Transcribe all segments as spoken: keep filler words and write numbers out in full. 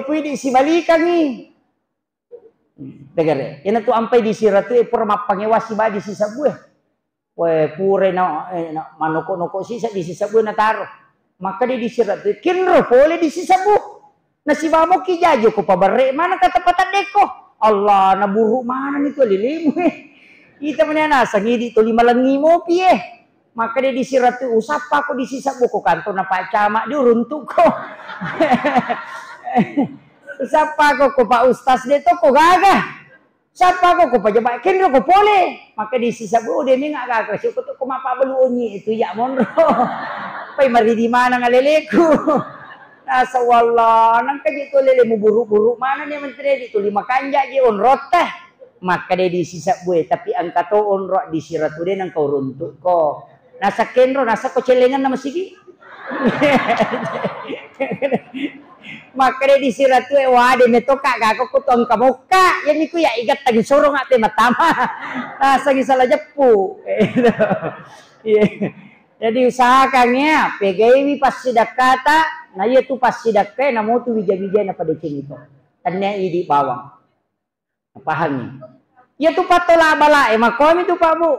Pui di sibalikangi. Tegere, iyana tu ampai di siratu e pura mappangewa siba di sisabu e. Weh, pura na, eh, na, manoko-noko sisa di sisabu e nataro. Maka di, di siratu e, kinro pole di sisabu. Nasiba moki jaji ko pabarre mana kata patadeko. Allah, na buru mana ni tu lilemu e. Ita mani nasang idi tuli malengi mopi e. Maka dia disiratu, "Usappa ko di sisabbu ko kantor na Pak Camat di uruntuk ko." "Usappa ko, ko Pak Ustaz de to ko gaga. Usappa ko, ko pejabat kenro ko pole." Maka di sisabbu, "Oh, de menga gaga, sio ko to ko mappabalu onyi itu ya monro." Pai maridi mana ngaleleku. Nasa wallah, nangka je to lele mu buru-buru mana ni menteri di tuli makanja je onrotta. Makkeda di sisabbue, tapi engka to onro di siratu de nengka uruntukko. Nasa kenro, nasa ko celenganna masigi. Makkeda di siratue, wade metoka gako ko to engka mokka. Yaniku ya igattangi sorong ape matama. Nasangi salah jeppu. Iya. Jadi usahakan ya, pegaiwi passidakkata, na iya tu passidakkae namotu wija-wijae napadecengi to. Tennia idi bawang. Pahangi. Iyatu pattola bala e, makkomi tu Pak Bu.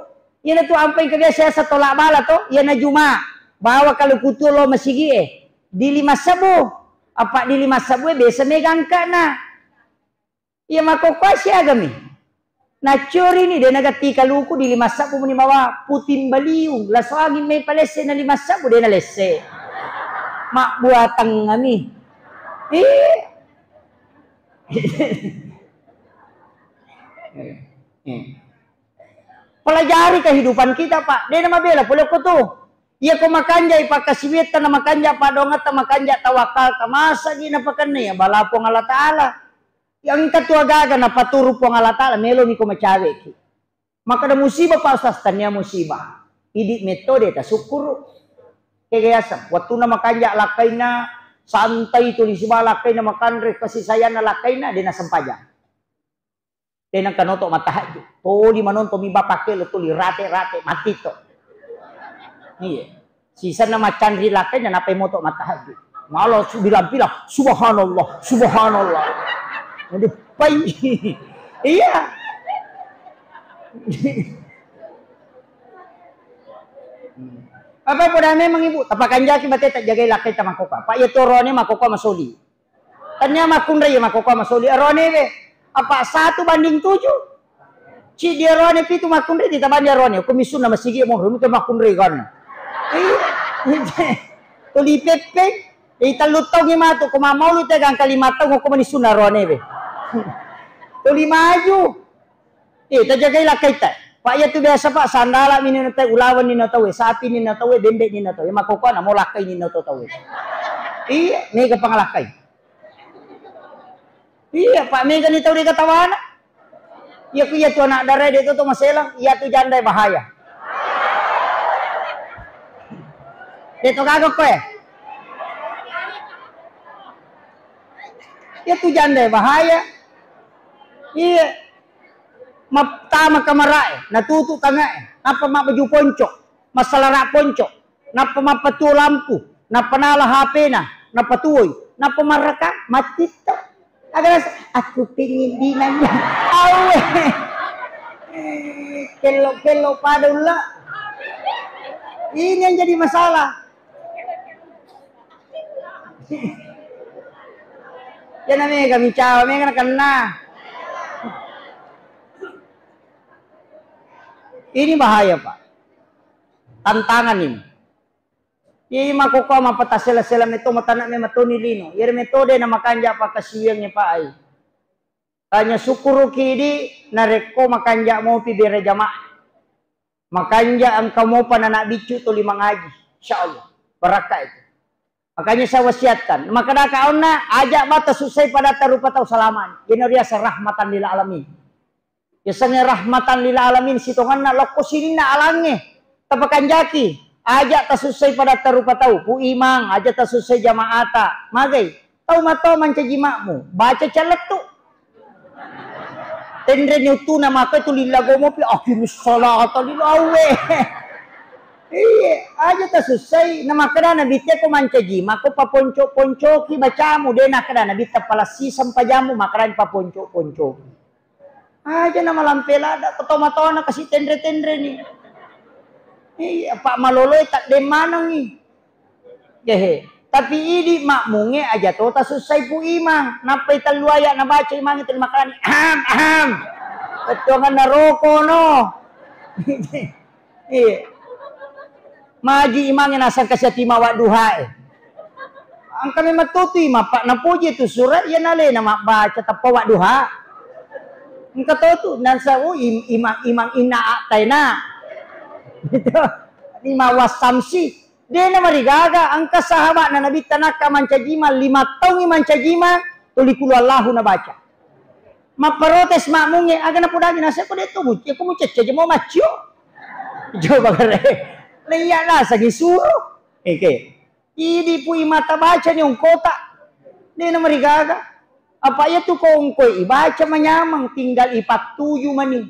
Iyana tu ampai engka biasa yaseng tola bala to, iyana Juma. Bawa kalu kutu lo masigi e. Di lima sebbu. Apa di lima sebbu e biasa mega engkana. Iya makkokkoe siagami. Naccorini de nagatti kaluku di lima sebbu muni bawa puting beliung. Laso angin mai palesse na lima sebbu de nalesse. Mabbuatengngami. Iya. Eh. Pelajari kehidupan kita, Pak. De namabela pole ko tu. Iya ko makanjai pakkasiwiatta na makanja padongetta, makanja tawakkalta, masa gi napakenna iya bala Puang Allah Taala. Iya engka tu agaga napaturu Puang Allah Taala, melomi ko macaweki. Makkeda musibah, Pak Ustaz, tania musibah. Idi metode tasukkuru. Kega yaseng, wattuna makanja lakkainna, santai tuli siba lakkainna, makanre kasi sayanna lakkainna, de nasempajang. De nengka noto mattahajju. Toli manonto mi bapa kelo tuli rate-rate mati to. Iya. Sisenna macanri lakkainna napai moto mattahajju. Malah su-, bilang-bilang, "Subhanallah, subhanallah." Jadi, pai. Iya. Apa poda memang ibu, tapakanjaki bate tak jagai lakkai tamakkoka. Pak ya torone makkoka masoli. Tania makkunrai makkoka masoli arone be. Apa satu banding tujuh? Ci di arone pitu makkunrai, kita banding arone. Ko misunna masigi mo, rumi ke makkunrai kan. Iya. Tuli peppeng. Ri tellu taungngi matu, ko mammaulu te gangka lima taung, ko mani sunna roane be. Tuli maju. Eh, tajagai lakkaitta. Pak, iya tu biasa, Pak, sandala mi nino tau, ulaweng nino tau, sapi nino tau, bembe nino tau. Makkokoana mo lakkai nino tau tau. Iya, mega pangalakkai. Iya, Pak, mega ni tau de katawana. Iya ku iya tu anak dara de to, to maselang, iya tu janda bahaya. De to gaga koe. Iya tu janda bahaya. Iya. Mattama kamarae, natutu tangae, nappa mabbaju ponco, massalara ponco. Nappa mappatuo lampu, nappa nala H P-na, nappa tuoi, nappa marraka, mattitta. Aga rasa, "Aku pingin dinanya." Awe. Kello-kello pada ulla. Ini yang jadi masalah. Yana mega micawa, mega nakenna. Ini bahaya, Pak. Tantangan ini. Iya, iya, makkokkoe mappatasela-sela metto, matana me matoni lino. Iyaro metode na makanja pakkasiwiangnge, Pak, ai. Tanya sukkuruki idi narekko makanja mopi bere jamaah. Makanja engka mopa nana biccu tuli mangaji. Insyaallah. Barakka itu. Makanya saya wasiatkan. Makkedaka onna, aja ba tasussai padatta rupa tau salamani. Iyana riaseng rahmatan lil alamin. Yasengnge rahmatan lil alamin sitongenna lokko sininna alangnge. Tapakanjaki, aja tasussai padatta rupa tau, Pu Imang, aja tasussai jamaata. Magai, tau mato mancaji makmu, baca callettu. Tenreni uttuna maka tu lillago mopi, aqimis sholata lil awe. Iya, Aja tasussai, na makkeda Nabitta ko mancaji mako paponco-poncoki bacamu, de nakkeda Nabitta palassi sempajamu, makkeda paponco-poncoki. Aja na malampe lada, ko tomatona kasi tenre-tenre ni. Iya, pak maloloi tak demanengi. Hehe. Tapi idi makmunge aja to tasussai pu imang. Nappai tellu ayat nabaca imange tuli makkeda ni, "Aham, aham." Ketuangan naroko no. Iya. Maji imange nasang kasiati mawa duhae. Engka memang totu imang, pak napoji tu sura, iya nalena mabbaca tappa wa duha. Engka totu, nansa, oh, im-, imang, imang inna ataina. Gitu. Lima wasamsi. Dena marigaga, engka sahabatna Nabitta nakka mancajima lima taungi mancajima, tuli kulu Allahu nabaca. Mapparotes makmunge, aga napodangi naseko de to mucce, ko mucecce je mau maccio. Coba kare. Leiya nasangi suruh. Eke. Idi pui mata baca ni ongkota. Dena marigaga. Apa iya tu ko ongkoi ibaca manyameng, tinggal ipattuju mani.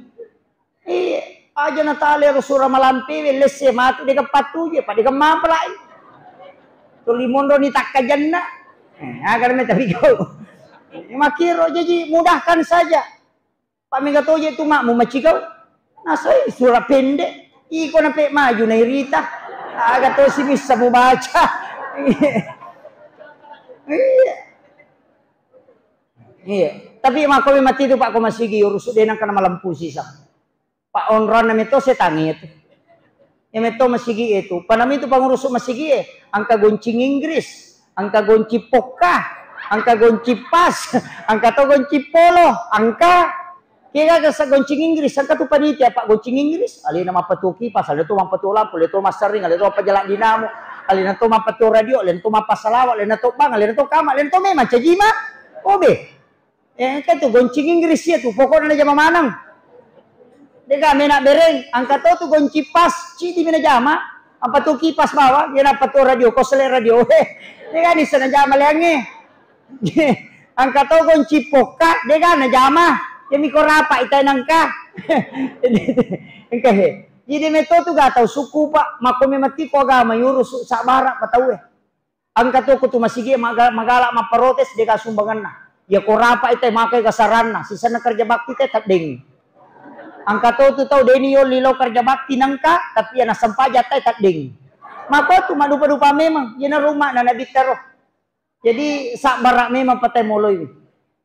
Iya, aja natale ro sura malampewe, lesse matu dega pattuju, apa dega mampelai. Tuli monro ni takkajanna. Eh, aga na tapi kau. Makiro jaji mudahkan saja. Pak mega toje tu makmu macikau. Nasai sura pendek. Iko na pe maju na irita. Aga to si bisa mu baca. Iya. Iya. Tapi makko mati tu pak ko masigi urusu de nangka na malempu sisa. Pak onronna meto setangnge tu. Iya meto masigi e tu. Panami tu pangurusu masigi e. Engka goncing Inggris, engka goncing pokka, engka goncing pas, engka to goncing polo, engka kega gasa goncing Inggris, engka tu panitia pak goncing Inggris. Alena mappatuo kipas, alena to mappatuo lampu, alena to masserring, alena to mappajala dinamo, alena to mappatuo radio, alena to mappasalawa, alena to bang, alena to kama, alena to memang cajima. Obe. Eh, engka tu goncing Inggris iya tu, pokokna najama maneng. Dega mena bereng, engka to tu goncing pas, cidi mena jama, apa tu kipas bawang, iya apa tu radio, kosele radio. Heh, dega nisa najama leangnge. Engka to goncing pokka, dega najama, iya miko rapa itai nangka. Engka he. Jadi meto tu gak tau suku pak, makko memang tiko agama yurus sabara patau eh. Engka to ko tu masigi maga-, magala mapparotes dega sumbanganna. Iya ko rapa ite makai gasaranna, sisenna kerja bakti te teddeng. Engka to tu tau deni yolli lo kerja bakti nengka, tapi iya nasempaja te teddeng. Mako tu madupa-dupa memang, iya na rumah na nabitta ro. Jadi sabbara memang patai moloi.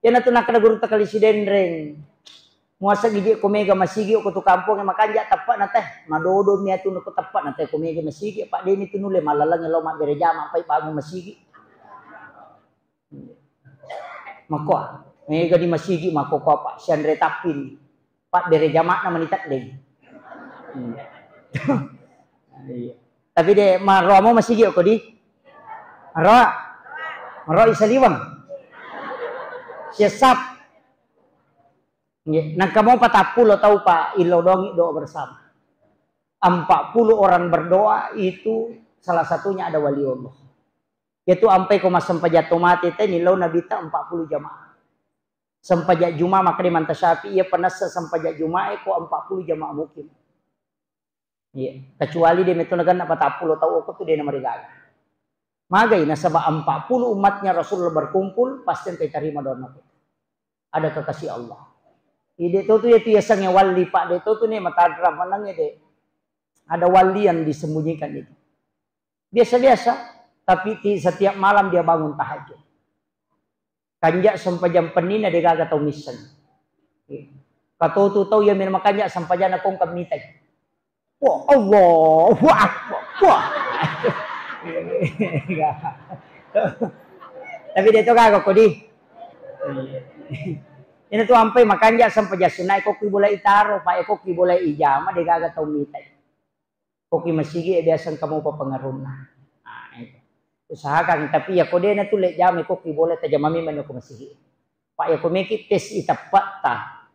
Iya na tu nakkeda guru takali sidenreng. Muaseng iji ko mega masigi ko tu kampong e makanja teppana teh. Madodo mi atu ko teppana teh ko mega masigi, pak deni tu nulle malaleng lo mabbere jama pai bangun masigi. Makko mega di masigi makko ko apa sianre tappin. Pak bere jamakna mani teddeng. Iya. Tapi de maroa mo masigi ko di. Maroa. Maroa isaliweng. Siasap. Nggih, nangka mo patappulo tau, Pak, illau dongi doa bersama. Empat puluh orang berdoa itu salah satunya ada wali Allah. Yaitu ampai ko massempajang to mate te nillau Nabitta empat puluh jamaah. Sempajang Juma makkeda Imam Syafi'i, iya penessa sempajang Juma e ko empat puluh jamaah mukim. Iya, kecuali de metto naganna patappulo tau okko tu de namarigaga. Magai nasaba empat puluh umatnya Rasulullah berkumpul, pasti engka tarima doanna. Ada kekasih Allah. Ide to tu ya tu yasengnge wali, Pak, de to tu ne matanra manengnge de. Ada wali yang disembunyikan itu. Biasa-biasa, tapi ti-, setiap malam dia bangun tahajud. Kanja sempajang pennina de gaga tau misseng. Katotu tau iya mena makanja sempajanna kongka mitai. Wah, Allahu Akbar. Wah. Tapi de to gaga ko di. Ina tu ampai makanja sempajang sunna e ko ki bola itaro, pa e ko ki bola ijama de gaga tau mitai. Ko ki masigi e biasa engka mopa pengaruhna. Nah, itu. Usahakan, tapi ya ko de na tu le jama ko ki bola tajama memang ko masigi. Pak, ya ko meki tes i teppatta.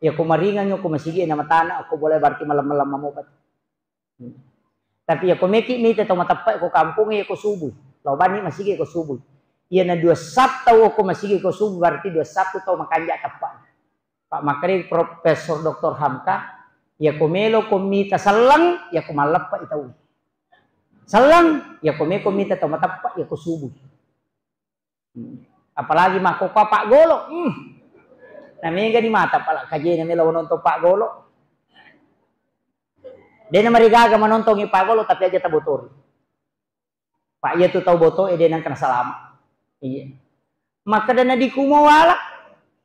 Ya ko maringang ko masigi na matana ko bola berarti malam-malam mopa. Tapi ya ko meki mita tau mateppa ko kampung ya ko subuh. Lao bani masigi ko subuh. Iya na dua sab tau ko masigi ko subuh berarti dua sab tu tau makanja teppa. Pak, makkeda Profesor Doktor Hamka, iya ko melo ko mita selleng, iya ko malleppa i tau. Selleng, ya ko meko mita tau mateppa, ya ko subuh. Hmm. Apalagi makkokkoe paggolo. Hmm. Na mega ni mata pala kajena melo nonton paggolo. Dena marigaga manontongi paggolo tapi aja tabotori. Pak iya tu tau boto e dena kena salama. Iya. Maka dana dikumo wala,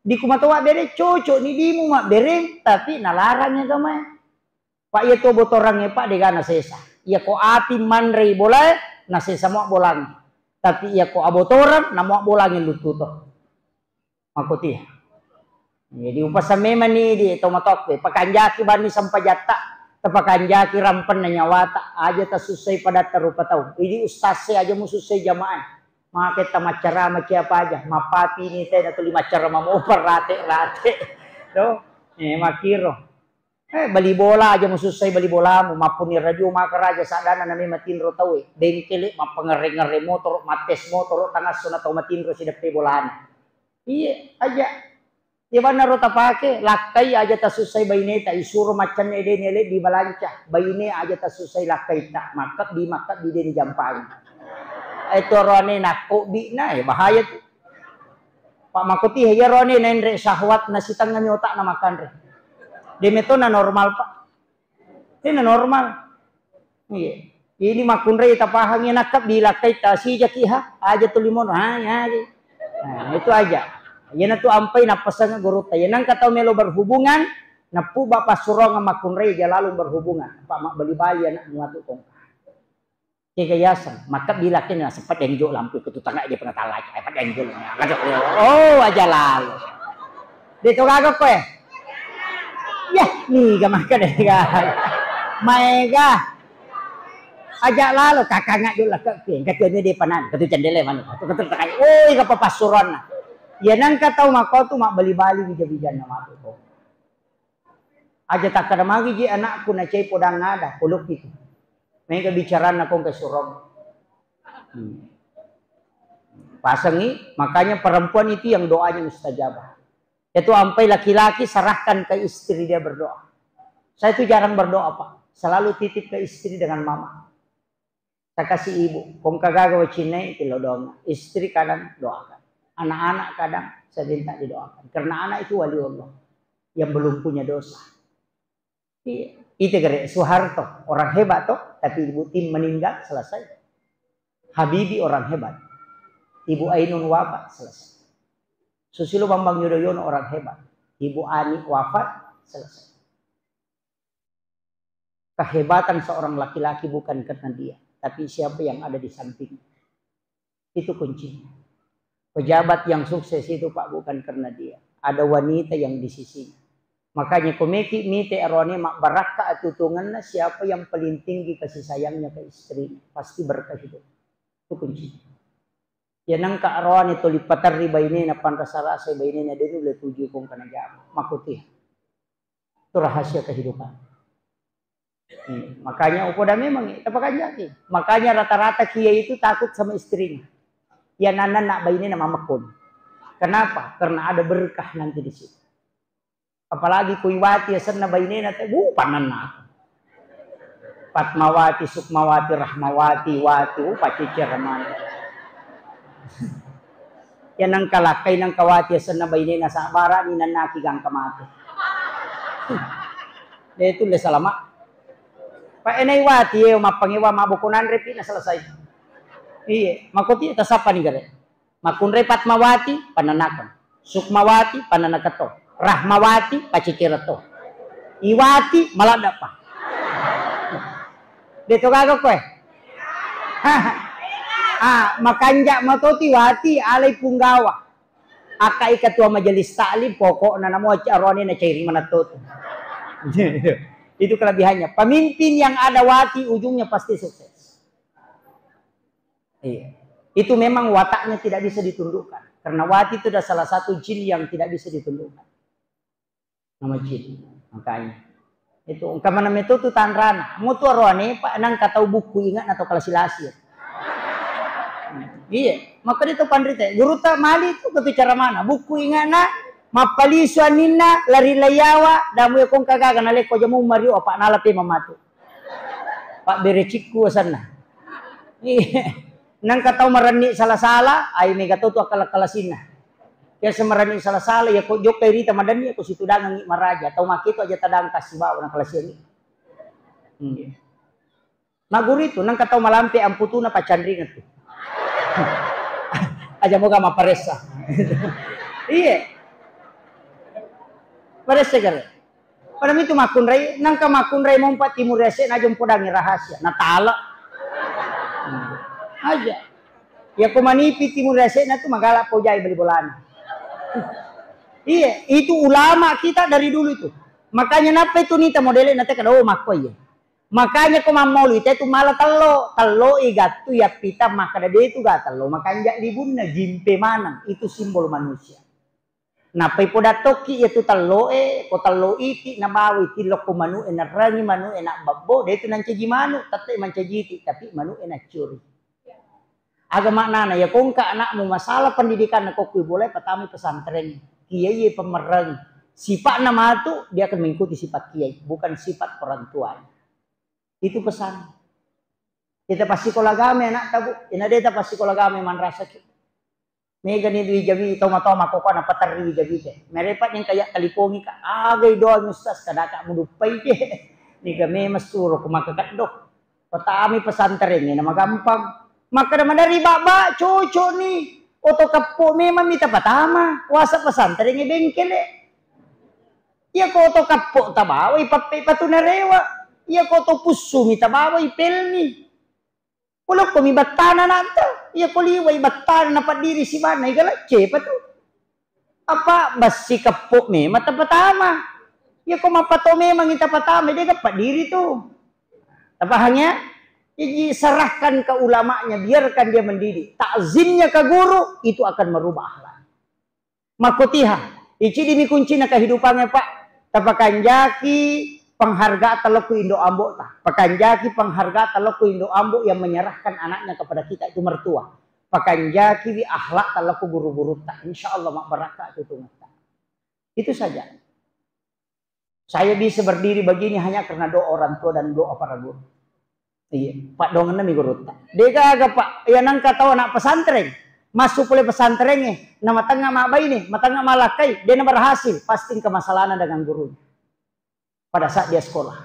dikuma toa bere cocok ni dimu mabbere tapi nalarang agama. Pak iya tu botorangnge Pak degana sesa. Iya ko api manrei bolae nasesa mua bolangnge. Tapi iya ko abotorang namua bolangnge luttu to. Makkuti. Jadi upasamemani di to matokko pakanjaki banni sempajatta, tapakanjaki rampenna nyawata, aja tasussai padatta rupa tau. Idi ustaz e aja musussai jamaah. Make tamaccarama ciapa aja, mappapi ni tena tuli maccarama mopa rate-rate. To, eh, makiro. Eh, bali bola aja musussai bali bolamu, mappuni radio maka raja sadana nami matinro tau e. Bengkele mappangerre-ngerre motoro, mattes motoro, tangasso na tau matinro sideppe bolana. Iya, aja. Iya banna ro tapake, lakkai aja tasussai baineta, isuro maccanne deni ele di balanca, baine aja tasussai lakkaita, makkebbi, makkebbi deni jampangi. Eh, toroane nakko bina, eh, bahaya tu. Pak makuti, iya ro ne nenre syahwat na sitengngami otak na makanre. Demetona normal, Pak. Ini normal. Iya. Ini makkunrai tapahangi nakka bilakkai tasijaki ha aja tu limono ha ya. Nah, itu aja. Iyana tu ampai napasang guru ta. Iyana engka tau melo berhubungan, nappu bapak surong makkunrai aja lalu berhubungan. Pak mak bali-bali anak muatu tongka. Kega yaseng, maka bilakkai naseng pedeng jo lampu ke tutanga aja pernah talai, eh, pedeng jo. Oh, aja lalu. De to gaga koe. Ya, niga maka de gaga. Maega. Aja lalu kakanga jo laka ke. Kata ini de panan, kata cendele mana. Kata kata kai. Oh, iga papasuran. Ya nangka tau mako tu mak bali-bali bija-bijanna matu. Aja takkada magi ji anakku nacai podang ada, polokki tu. Mega bicaranna kong ke surong. Hmm. Pasengi, makanya perempuan itu yang doanya mustajabah. Itu ampai laki-laki serahkan ke istri dia berdoa. Saya itu jarang berdoa, Pak. Selalu titip ke istri dengan mama. Saya kasih ibu, kong kagaga wacinai, tilo doang. Istri kadang doakan. Anak-anak kadang saya minta didoakan. Karena anak itu wali Allah yang belum punya dosa. Iya. Itu gere Soeharto, orang hebat toh, tapi ibu tim meninggal, selesai. Habibie orang hebat. Ibu Ainun wafat, selesai. Susilo Bambang Yudhoyono orang hebat. Ibu Ani wafat, selesai. Kehebatan seorang laki-laki bukan karena dia, tapi siapa yang ada di sampingnya. Itu kuncinya. Pejabat yang sukses itu, Pak, bukan karena dia. Ada wanita yang di sisinya. Makanya komeki mite arone mabbarakka atutungenna siapa yang paling tinggi kasih sayangnya ke istrinya. Pasti berkah itu. Itu kuncinya. Ya nangka arone tuli paterri bainena, panrasa-rasai bainena, de nulle tuju kong kana jama. Makuti. Itu rahasia kehidupan. Hmm, makanya upoda memang, eh, tapakanjaki. Makanya rata-rata kiai itu takut sama istrinya. Ya nana nak bainena mamakkoni. Kenapa? Karena ada berkah nanti di situ. Apalagi kui wati asenna bainena te, bu, pananna. Fatmawati, Sukmawati, Rahmawati, Wati, uh, paciccir mana. Ya nangka lakkai nangka wati asenna bainena sabara ni nannaki gangka mate. De tulle salama. Pak enai wati e mappangewa maboko nanre pi na selesai. Iye, makoti tasappa ni gare. Makkunrai Fatmawati, pananakan. Sukmawati, pananakan to. Rahmawati, paciccir to. Iwati, maladda pa. De to gaga koe. Ah, makanja matoti wati alai punggawa. Akkai ketua majelis taklim pokokna namo arone na cairi manatto tu. Itu kelebihannya. Pemimpin yang ada wati ujungnya pasti sukses. Iya. Itu memang wataknya tidak bisa ditundukkan. Karena wati itu adalah salah satu jin yang tidak bisa ditundukkan. Nama jin. Makanya. Itu engka mana meto tu tanrana. Mau tu arone, Pak, nang katau buku ingat atau kalasi-lasi. Iya, maka dia tu panrite. Guru tak mali tu ketu cara mana? Buku ingat nak, mapalisu aninna, lari layawa, damu ya kong kagaga na leko jamu mario apa nala pe mamatu. Pak bere cikku asanna. Iya. Nangka tau marenni sala-sala, ai mega to tu akkala-kalasinna. Biasa marenni sala-sala, ya ko jokka rita madenni, ya ko situdangengi maraja. Tau maketu aja tadangka sibawa na kalasiangi. Hmm. Maguru itu, nangka tau malampe amputuna pacanringeng tu. Aja moga maparessa. Iya. Paressa kare. Pada mitu makkunrai, nangka makkunrai mompa timur ese na jompo dangi rahasia, na tala. Hmm. Aja. Ya ko manipi timur ese na tu magala pojai bali bolana. Iya, itu ulama kita dari dulu itu. Makanya napa itu nita modele na teka do makko iya. Makanya ko mammolu ite tu mala tello, tello i gattu ya pita makkada de tu ga tello makanja ribunna jimpe maneng itu simbol manusia. Nappai poda tokki iya tu tello e, ko tello iti nabawa iti lokko manu e narangi manu e nabbabbo, de tu nancaji manu, tette mancaji iti, tapi manu e naccuri. Aga maknana, ya kongka anakmu masalah pendidikan na kokkui boleh pertama pesantren, kiai pemereng, sipatna matu dia akan mengikuti sifat kiai, bukan sifat orang tuanya. Itu pesan. Kita pasti kolagame anak tabu, ina deta pasti kolagame manrasaki. Mega ni dui jawi toma-toma koko na paterri jawi te. Merepa ning kaya talipongi ka, agai doang ustaz kadaka muduppai ke. Niga memang suro ku maka keddo. Pertama pesantren ini nama gampang. Maka da madari baba cocok ni. Oto keppo memang mita pertama. Wasa pesantren ini bengkele. Iya ko oto keppo tabawai pappe patu narewa. Iya ko oto pussu mita bawai pelni. Ulokko mi battana nanta, iya ko liwai battana napaddiri sibanna, iga lecce pa tu. Apa bassi keppo memang tapatama. Iya ko mappato memang tapatama, dega paddiri tu. Tapahang ya? Jadi serahkan ke ulamanya, biarkan dia mendidik. Takzimnya ke guru itu akan merubah akhlak. Makkotiha, icidimi kuncina kehidupannya, Pak. Tapakanjaki penghargaan talokku indo ambo ta. Pakanjaki penghargaan talokku indo ambo yang menyerahkan anaknya kepada kita itu mertua. Pakanjaki wi akhlak talokku guru-gurutta. Insya Allah mabbarakka tutungetta. Itu saja. Saya bisa berdiri begini hanya karena doa orang tua dan doa para guru. Iya, paddoangenna mi gurutta. Degaga, Pak, iya nangka tau anak pesantren, masuk pole pesantrengnge, na matengnga mabbaine, matengnga malakkai, dena berhasil, pasti engka masalahna dengan gurunya. Pada saat dia sekolah.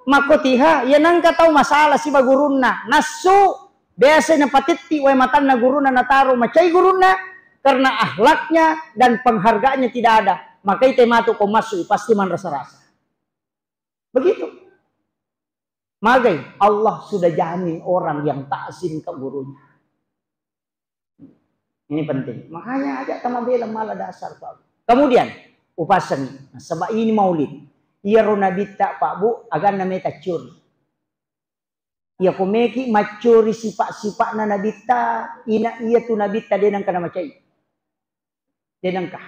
Makkotiha, iya nangka tau masalah siba gurunna, nassu, biasa napatetti wae matanna gurunna nataro macai gurunna, karena akhlaknya dan penghargaannya tidak ada. Maka ite matu ko massu, pasti manrasa-rasa. Begitu. Magai, Allah sudah jamin orang yang takzim ke gurunya. Ini penting. Makanya aja tama bela mala dasar kau. Kemudian, upasengi. Nah, sebab ini maulid. Iya ro nabitta, Pak Bu, aganna meta curi. Iya ko meki maccuri sifat-sifatna nabitta, ina iya tu nabitta de nangka namacai. De nengka.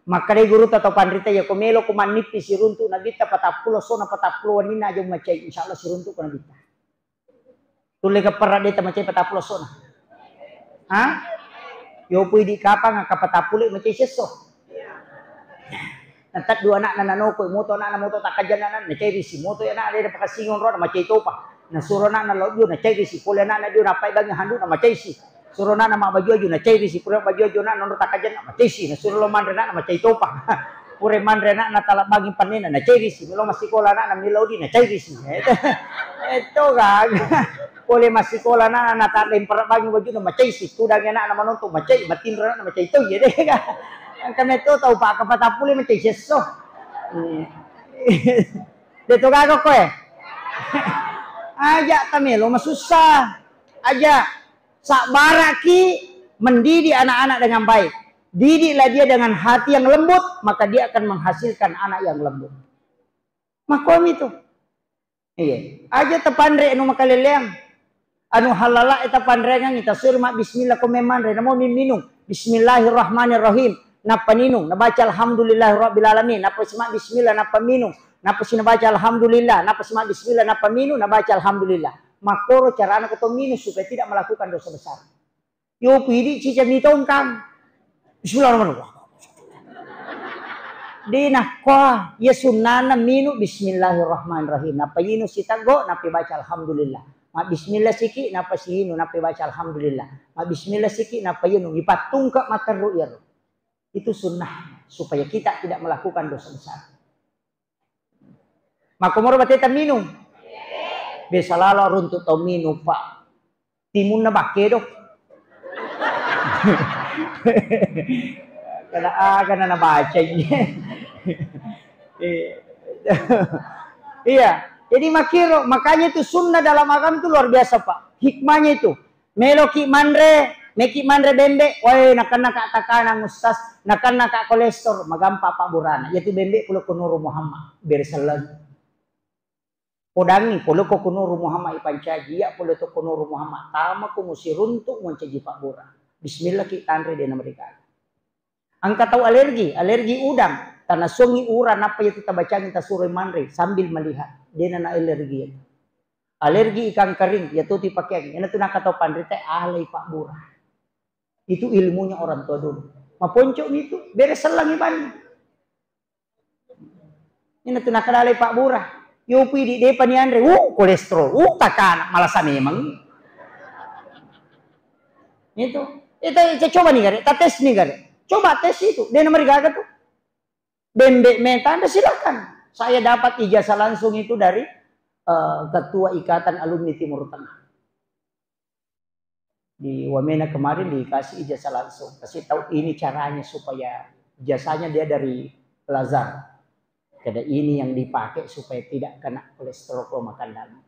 Makkedai gurutta tau panrita, iya ko melo ko mannippi siruntu nabitta patappulo sona patappulo wenninna aja macai, insya Allah siruntu ko nabitta. Tulle keperra deta macai patappulo sona. Ha? Yopu idi kapang aka patappulo macai sesso. Nataddu anakna nanoko moto anakna moto takkajanna nacai risi moto anakna de pakassingi onrona macai topa. Nasuro anakna lao dio nacai risi pole anakna dio nappai bangi handukna macai si. Suro anakna mabbaju aju nacairisi, pura baju aju anakna onro takkajanna macaisi, nasuro lo manre anakna macai topa. Pura manre anakna talabbangi pannena nacairisi, melo massikola anakna melo di nacairisi. Etto gaga. Pole massikola anakna natalempara bangi bajuna macaisi, tudangi anakna manonton macai, matinro anakna macai to iya dega. Engka metto tau paka patappulo macai sesso. Detto gaga koe. Aja tamelo masussa. Aja. Sabbaraki mendidik anak-anak dengan baik. Didiklah dia dengan hati yang lembut, maka dia akan menghasilkan anak yang lembut. Makomi tu. Iya. Aja tapanre anu makaleleang. Anu halala eta panrengang ita suri ma bismillah ko memanre namo minung. Bismillahirrahmanirrahim. Nappa ninung, nabaca alhamdulillahirabbil alamin. Nappa sima bismillah, nappa minung. Nappa sinabaca alhamdulillah, nappa sima bismillah, nappa minung, nabaca alhamdulillah. Makkoro carana ko to minung supaya tidak melakukan dosa besar. Yo pidi cica mitongkang. Bismillahirrahmanirrahim. Di nakkoa, ya sunnana minu bismillahirrahmanirrahim. Nappa yinu siteggo, nappa baca alhamdulillah. Mabbismillah siki, nappa siinu, nappa baca alhamdulillah. Mabbismillah siki, nappa inu, ipattungke materru iyaro. Itu sunnah supaya kita tidak melakukan dosa besar. Makkomoro bateta minung. Biasa lalo runtu tau minung, Pak. Timunna bakkedo. Kada aga na nabaca ini. Iya. Iya. Jadi makkiro, makanya itu sunnah dalam agama itu luar biasa, Pak. Hikmahnya itu. Meloki manre, meki manre bembe, wae, nakennaka takanang, Ustaz, nakennaka kolesterol, magampa pabburana. Iyatu bembe pole ko Nuru Muhammad, bere selleng. Podangi pole ko Nuru Muhammad ipancaji, iya pole to ko Nuru Muhammad, tama ko musiruntu mancaji pabbura. Bismillah ki tanre de na mereka. Engka tau alergi, alergi udang, tanasuangi urang, nappa iyatu tabacangi tasuroi manre sambil melihat, dena na alergi iyatu. Alergi ikan kering, iyatu ti pakeang, iyana tu nakatau panrita alai pabbura. Itu ilmunya orang tua dulu. Maponco mi tu, bere sellang ibani. Iyana tu nakadalai pabbura. Yopi di depa ni anre, uh, kolesterol, uh, takana, malasa memang. Itu. Itu, itu coba ni gare, ta tes ni gare. Coba tes itu, dena marigaga tu. Bembe meta Anda silakan. Saya dapat ijazah langsung itu dari eh, ketua Ikatan Alumni Timur Tengah. Di Wamena kemarin dikasih ijazah langsung. Kasih tahu ini caranya supaya ijazahnya dia dari Lazar. Kada ini yang dipakai supaya tidak kena kolesterol kalau makan daging.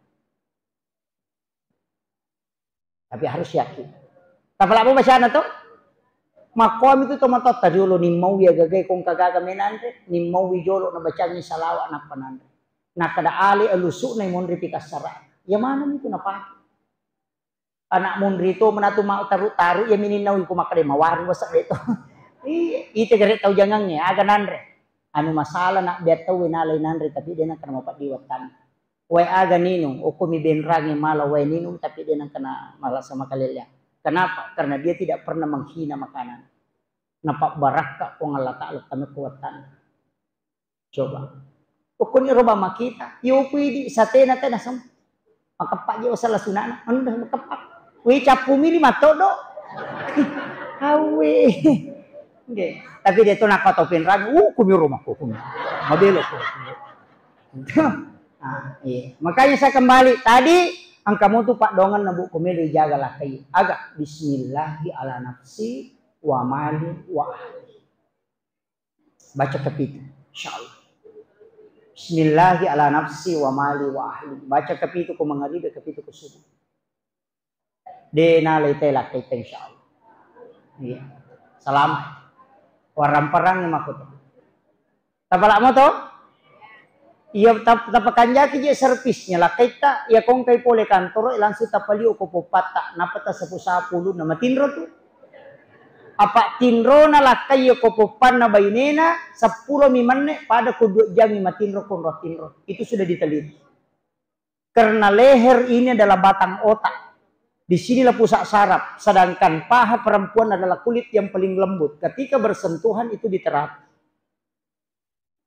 Tapi harus yakin. Tapalabbo bacana to? Makkomi tu tomatoatta riolo, nimmaui agagai kong kagaga menanre, nimmaui jolo nabacangi salawa nappa nanre. Nakada ale alusu'na monri pikassara. Ya mana itu napake? Anak monri to menatu mau taru-taru ya mininnaui ko makkada mawari wasa de to. Iya, ite gare tau jangangnge, aga nanre. Anu masalah nak biar tau nalai nanre tapi de nakana mapaddi wattanna. Wae aga ninung, okko mi benrangi mala wae ninung, tapi de nengka na malasa makalelleang. Kenapa? Karena dia tidak pernah menghina makanan. Napabbarakka Puang Allah Ta'ala tame kuwattanna. Coba. Okko ni roba makita, yopu idi satena tena sem. Makeppa je usala sunana, anu dah makeppa. Wi cappu mili matodo. Awe. Nggih. Tapi dia tu nakatau penrangi, uh, kumi rumahku, kumi. Mabelo ko. Ah, iya. Makanya saya kembali tadi, engka mutu paddoangenna, Bu, ko melo ijaga lakkai. Aga, bismillahi ala nafsi wa mali wa ahli. Baca kapitu, insyaallah. Bismillahi ala nafsi wa mali wa ahli. Baca kapitu ko mangaribi, kapitu ko subuh. De nalai tela kita, insyaallah. Iya. Salam. Warang-parang mako to. Tapalak mo to? Iya, tap-, tapakanjaki je servisnya. Lakkaita, iya kongkai pole kantoro, langsung tapalio ko poppatta. Napa tasapu-sapu ulunna. Matinro tu. Apa tinrona lakkai ko poppanna bainena, seppulo mi menne, pada ko dua jam matinro konro tinro. Itu sudah diteliti. Karena leher ini adalah batang otak. Di sinilah pusat saraf. Sedangkan paha perempuan adalah kulit yang paling lembut. Ketika bersentuhan itu diterapi.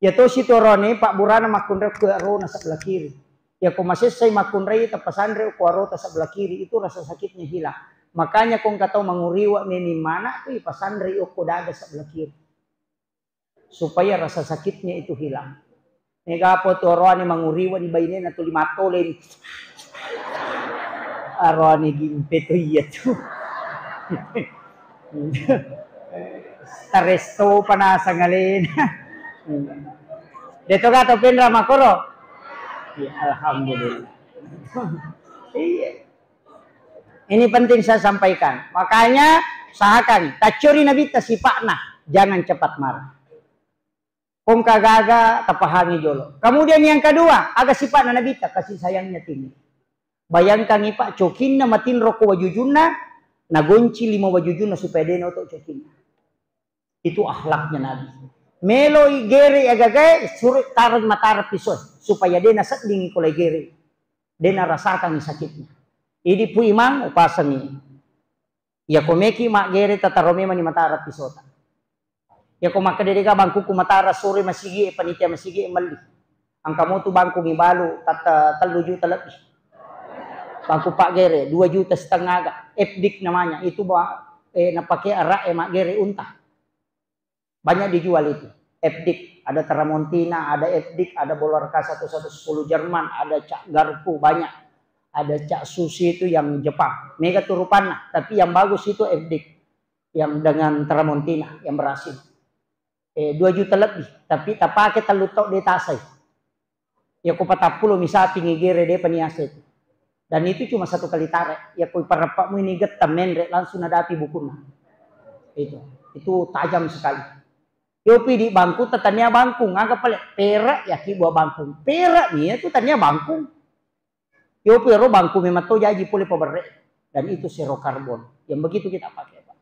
Ya tosi tu orone, pabburana makkunrai ko arona sebelah kiri. Ya ko masessai makkunrai, tapasanre ko arota sebelah kiri, itu rasa sakitnya hilang. Makanya ko engka tau manguriwa meni mana tu ipasanre okko dada sebelah kiri. Supaya rasa sakitnya itu hilang. Mega apa tu oroane manguriwa di bainena tuli matoleni. Aroane gimpe tu iya tu. Taresto panasang alena. Deto gato penra makoro. Ya, alhamdulillah. Iya. Ini penting saya sampaikan. Makanya usahakan taccori nabitta sipa'na, jangan cepat marah. Kongka gaga tapahangi jolo. Kemudian yang kedua, aga sipa'na nabitta, kasih sayangnya tinggi. Bayangkan, Pak, cokinna matinro ko wajujunna, nagonci lima wajujunna supaya de naoto cokinna. Itu akhlaknya Nabi. Meloi gere agagae, suruh taruh matara pisau supaya de naseddingi ko lai gere. De narasakan sakitnya. Idi Pu Imang upasangi. Iya ko meki maggere tataro memang ni matara pisota. Iya ko makkeda dega bangkuku matara sore masigi e panitia masigi e melli. Engka motu bangku mibalu tatta tellu juta lebbi. Paku paggere dua juta setengah ga, F D X namanya. Itu ba, eh, napake arak, eh, maggere unta. Banyak dijual itu. F D X, ada Tramontina, ada F D X, ada Bolarka satu satu sepuluh Jerman, ada Cak Garpu, banyak. Ada Cak Susi itu yang Jepang. Mega tu rupanna, tapi yang bagus itu F D X. Yang dengan Tramontina, yang berhasil. Eh, dua juta lebih, tapi tapake tellu tau de tasai. Ya ko patappulo mi sapingi gere de paniase itu. Dan itu cuma satu kali tarik. Ya ko parappamu ini getta menre langsung nadapi bukunna. Itu, itu tajam sekali. Yopi di bangku, tania bangkung, aga pale, perak ya ki buah bangkung. Perak mi itu tania bangkung. Yopi ro bangku memang to jaji pole paberre. Dan itu zero karbon. Yang begitu kita pakai, Pak.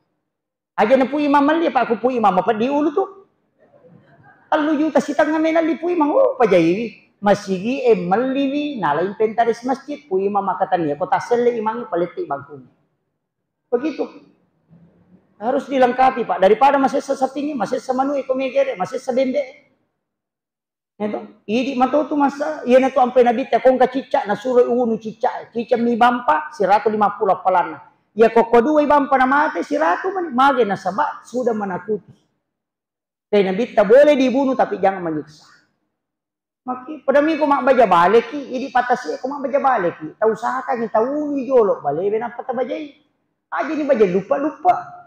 Aja na Pu Imam melli, Pak, ku Pu Imam mapeddi ulu tu. Tellu juta sitengnga menalli Pu Imam, oh, pajaiwi. Masigi e melliwi, nala inventaris masjid, Pu Imam makkatania, ko tasselle imangnge, paletti bangkung. Begitu. Harus dilengkapi, Pak. Daripada masessa sapingi, masessa manu e ko megere, masessa bembe. Itu, idi matotu masa, iyanatu ampai Nabitta kongka cicca, nasuro unu cicca, cicca mi bampa, siratu lima puluh appalanna. Iya ko kedua bampa namate, siratu mani, mage nasaba sudah menakuti. Kai Nabitta boleh dibunuh tapi jangan menyiksa. Maki, pada mi ko mabbaja baleki, idi patasi ko mabbaja baleki. Tau usahakan tau ulu jolo balewe nappa tabajai. Aja ni baja lupa-lupa.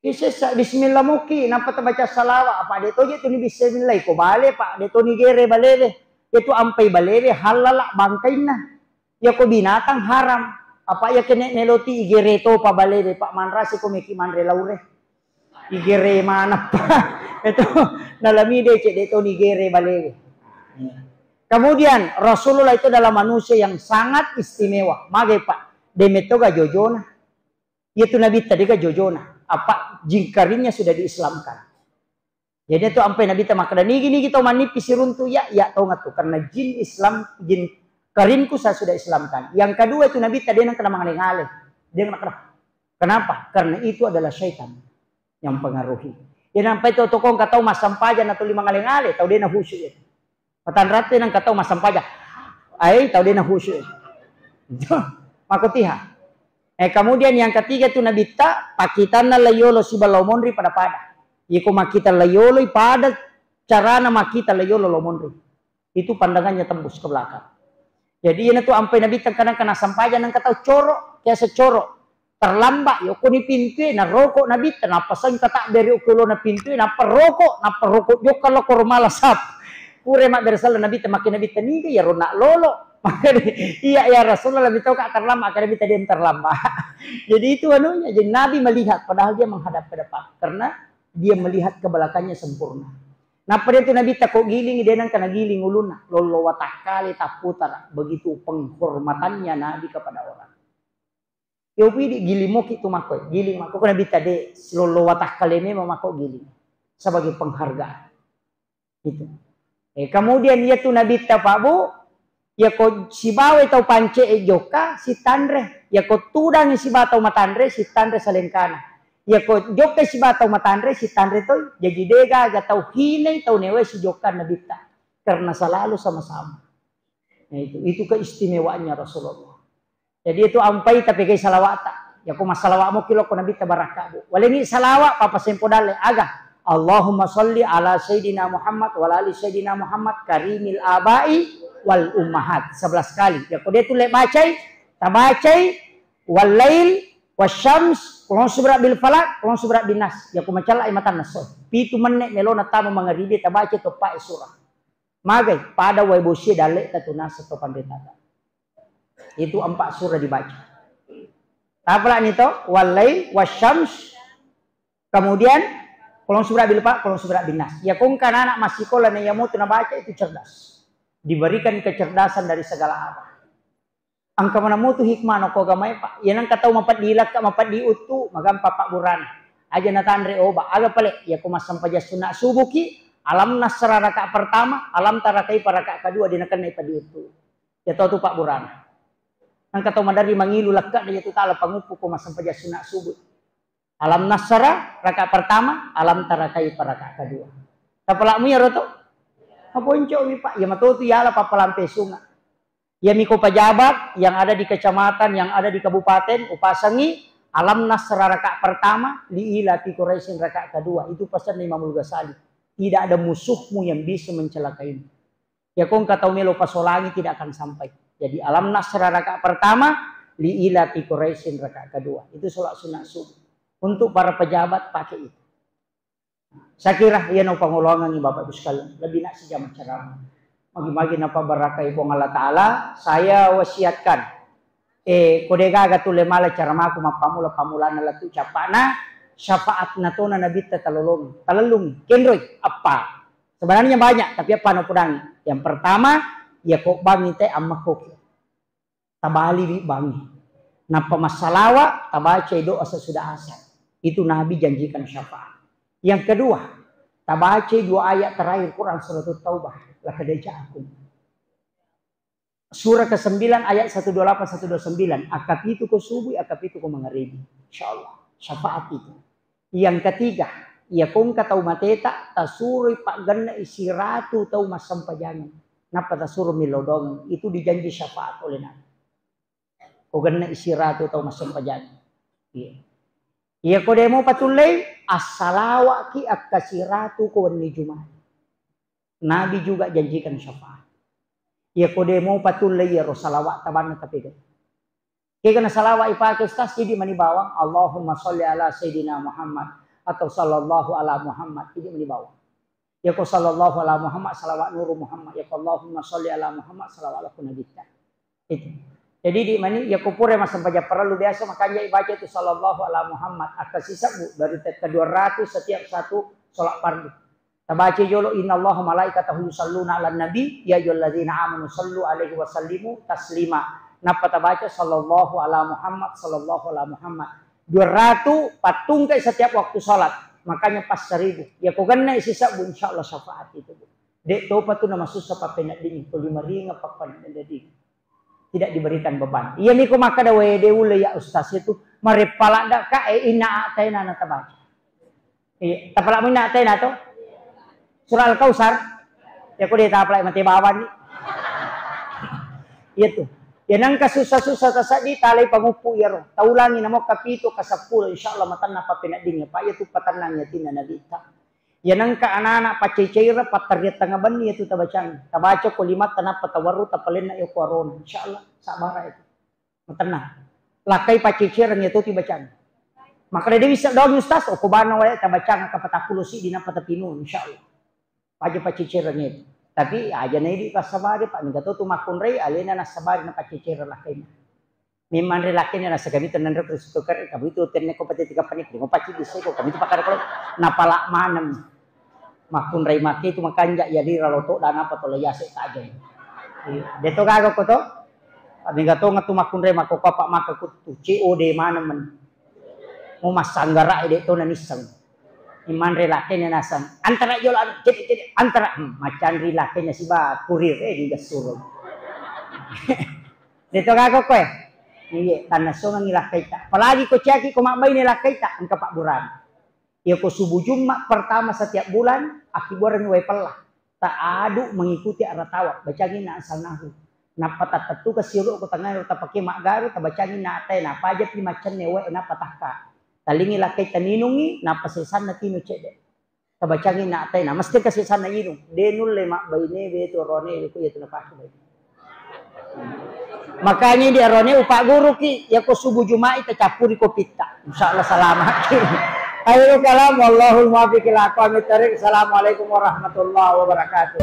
Isessa bismillah muki, nappa tabaca salawat, apa de toje tu ni bismillah, ko bale, Pak, de to ni gere balewe. Itu ampai balewe, halala bangkainna. Ya ko binatang haram. Apa ya kene meloti igere topa balewe, Pak, manrasi ko meki manre laure. Igere mana, Pak? Itu nalami de cek de to ni gere balewe. Kemudian Rasulullah itu adalah manusia yang sangat istimewa. Magai, Pak, de metoga jojona. Iya tu Nabitta dega jojona. Apa jin karinnya sudah diislamkan. Jadi itu ampai Nabitta makkeda, nigi-nigi tau mannipi siruntu iya, iya tonga tu. Karena jin Islam, jin karinku saya sudah Islamkan. Yang kedua itu Nabitta de nengka namangale-ngale. De nengka. Kenapa? Karena itu adalah syaitan yang mempengaruhi. Jadi ampai to tokong ka tau massampajang atau lima ngale-ngale, tau de na khusyuk itu. Matanratte nengka tau massampajang. Ai, tau de na khusyuk. Makotiha. Eh, kemudian yang ketiga tu Nabitta, pakkitanna layolo siba lao monri pada-pada. Iko makkita layolo pada carana makkita layolo lao monri. Itu pandangannya tembus ke belakang. Jadi ina tu ampai Nabitta kadang kena sampajang nengka tau coro, biasa coro. Terlambat, yokoni pintue, naroko Nabitta, nappa sengka takbere okkolona pintue, nappa roko, nappa roko jokka lo koro mala sap. Pure mabbere sala Nabitta, makke Nabitta niga, ya rona lolo. Makkeda, iya ya Rasulullah, lebih tahu kak terlambat, karena Nabitta dia terlambat. Jadi itu anunya, jadi Nabi melihat, padahal dia menghadap ke depan, karena dia melihat ke belakangnya sempurna. Nappa dia tu Nabitta ko giling, dia nang kena giling ulunna, lolo watakkale tapputara, begitu penghormatannya Nabi kepada orang. Yo pidi giling moki tu makko, giling makko ko Nabitta de, silollo watakkale memang makko giling sebagai penghargaan. Gitu. Eh, kemudian iya tu Nabitta Pak Bu, ya ko sibawa tau pance e jokka sitanre, ya ko tudang sibawa tau matanre sitanre salengkana. Ya ko jokka sibawa tau matanre sitanre toi, jadi dega aga tau hinai tau newe sijokka Nabitta karena selalu sama-sama. Nah, itu, itu keistimewaannya Rasulullah. Jadi itu ampai tapegai salawata. Ya ko massalawa mo kilo ko Nabitta barakka, Bu. Walengi salawa papa sempo dalle aga. Allahumma salli ala Sayyidina Muhammad wa ala ali Sayyidina Muhammad karimil abai wal ummahat. Sebelas kali. Ya ko dia tu le bacai, tabacai wal lail wasyams, kulon subra bil falak, kulon subra bin nas. Ya ko macalla ai matanna so. Pitu menne melona tama mangaribi tabacai to pae surah. Magai, pada wae bosie dalle tatunasa to panritata. Itu empat surah dibaca. Tapalani to, wal lail wasyams, kemudian kolong subra bil fa, kolong subra bin nas. Ya kongka anak masikola na iya mutu nabaca itu cerdas. Diberikan kecerdasan dari segala arah. Engka mana mutu hikmah no ko agamae, Pak. Iya nengka tau mapeddi lakka, mapeddi uttu, magampa pabburana. Aja natanre oba, aga pale, iya ko massempajang sunna subuki, alam nasra raka pertama, alam tara kaifa raka kedua, de nakennai peddi uttu. Iya to tu pabburana. Nengka tau maderri mangilu lakka, iya tu tala panguppu ko massempajang sunna subuh. Alam nasra raka pertama, alam tara kaifa raka kedua. Tapalakmu iya roto? Maponcomi, Pak. Iya matotu yala pappalampe sunga. Iyami ko pejabat yang ada di kecamatan, yang ada di kabupaten, upasangi Alam Nasra rakaat pertama, li ila fi Quraisyin rakaat kedua. Itu pesan Imamul Ghazali. Tidak ada musuhmu yang bisa mencelakaimu. Ya, ko engka tau melo pasolangi, tidak akan sampai. Jadi, Alam Nasra rakaat pertama, li ila fi Quraisyin rakaat kedua. Itu sholat sunat subuh. Untuk para pejabat, pakai itu. Saya kira iya naupangoloangengngi Bapak Ibu sekalian, lebih nak sijama ceramah. Magi-magi napabarakai Puang Allah Ta'ala, saya wasiatkan, eh, ko degaga tulle mala ceramaku mappammula-pammulana lettu cappa'na, syafaatna tona Nabitta talolongi, talellungi, kenroi, eppa. Sebenarnya banyak, tapi eppa napodangi. Yang pertama, iya ko bangi te ammekkoki. Tabaliwi bangi. Nappa massalawa, tabacai doa sesudah asar. Itu Nabi janjikan syafaat. Yang kedua, tabacai dua ayat terakhir Quran Surat Taubah. Laqad ja'akum. Surah kesembilan ayat satu dua lapan, satu dua sembilan. Akapitu ko subuh, akapitu ko mangaribi. Insya Allah. Syafaat itu. Yang ketiga, iya ko engka tau mateta, tasuroi paggenna siratu tau massempajangeng. Nappa tasuro millau doangeng. Itu dijanji syafaat oleh Nabi. Ko genna siratu tau massempajangeng. Iya. Iya ko demo patullei, assalawaki akkasiratu ko wenni Jumat. Nabi juga janjikan syafaat. Iya ko demo patullei iyaro salawat tabanna tapegai. Kegana salawat ipake Ustaz, idi mani bawang, Allahumma sholli ala Sayyidina Muhammad atau sallallahu ala Muhammad, idi mani bawang. Iya ko sallallahu ala Muhammad, salawat nuru Muhammad. Iya ko Allahumma sholli ala Muhammad, salawat ala Nabitta. Itu. Jadi idi mani, iya ko pura massempajang parellu biasa, makanya ibaca itu sallallahu ala Muhammad. Akkasisebbu dari te-, ke dua ratus setiap satu sholat fardu. Tabaca jolo, "Innallaha malaikatahu yusalluna 'alan nabi, ya ayyuhalladzina amanu sallu 'alaihi wa sallimu taslima." Nappa tabaca, "Sallallahu ala Muhammad, sallallahu ala Muhammad." Dua ratus pattungkai setiap waktu salat. Makanya pas seribu. Ya ko genna sisebbu, insya Allah syafaat itu, Bu. Dek topa tu namasussa pappeneddingi, ko lima ringa pappeneddingi. Tidak diberikan beban. Iya miko makkeda, "Wede ulle ya Ustaz itu, mareppa ladda ka, eh, inna a'taina na tabaca." Iya, tapalak minna tena to? Surah Al-Kausar. Ya ko de tapalak mate bawang ni. Iya tu. Ya nengka susah-susah taseddi talai panguppu iyaro. Taulangi namo kapitu, kaseppulo, insyaallah matenna pappeneddingnge. Pak, iya tu patennang yatinna Nabi ta. Ya nengka anak-anak paceceira patteriattanga benni iya tu tabacang. Tabaca ko limatta nappa tawarru tapalenna iya ko arona. Insyaallah sabara itu. Matennang. Lakkai paccecereng iya toti bacang. Makkeda de wisseng doang Ustaz, okko bana wae tabacang kapatappulo siddi nappa tapinu, insyaallah. Aja paccecereng itu. Tapi aja na idi passabari, Pak, mingka to tu makkunrai alena nassabari na paccecereng lakkaina. Memang ri lakkaina nassagami tenenro Kristo kare, kamu itu tenne ko pati tiga panik, mo pacci disse ko, kamu itu pakar ko napala maneng. Makkunrai make tu makanja iya lira loto dan apa to leyase tajeng. Iya. De to gaga ko to? Mega to ngetu makkunrai mako ko apa maka ku tu C O D mana men. Mo massanggara de to nanisseng. Imanre lakene nasang. Antara jolo anu, cedek-cedek, antara. Hmm, macanri lakene siba kurir, eh, juga suruh. De to gaga ko, eh? Iya, tanna songangi lakkaita. Apalagi ko ciaki ko mabbaine lakkaita, engka pabburana. Iya ko subuh Jumat pertama setiap bulan, akkibuarengngi wae pella. Taadu mengikuti arah tawaf, bacangi na asalnahu. Nappa tattettu ke siolo ko tengah tapake maggaru, tabacangi na atai, napaja pi macenne wae, nappa takka. Talingi lakkai taninungi, nappa sesanna tinu cedde. Tabacangi na atai, na mesti ke sesanna inung. De nulle mabbaine be tu rone ko iya tu napake baine. Makanya di arone upagguruki, yako subuh Juma'i tacappuri kopitta. Insya Allah salamaki. Akhirul kalam, wallahul muwaffiq ila aqwamit thariq. Assalamualaikum warahmatullahi wabarakatuh.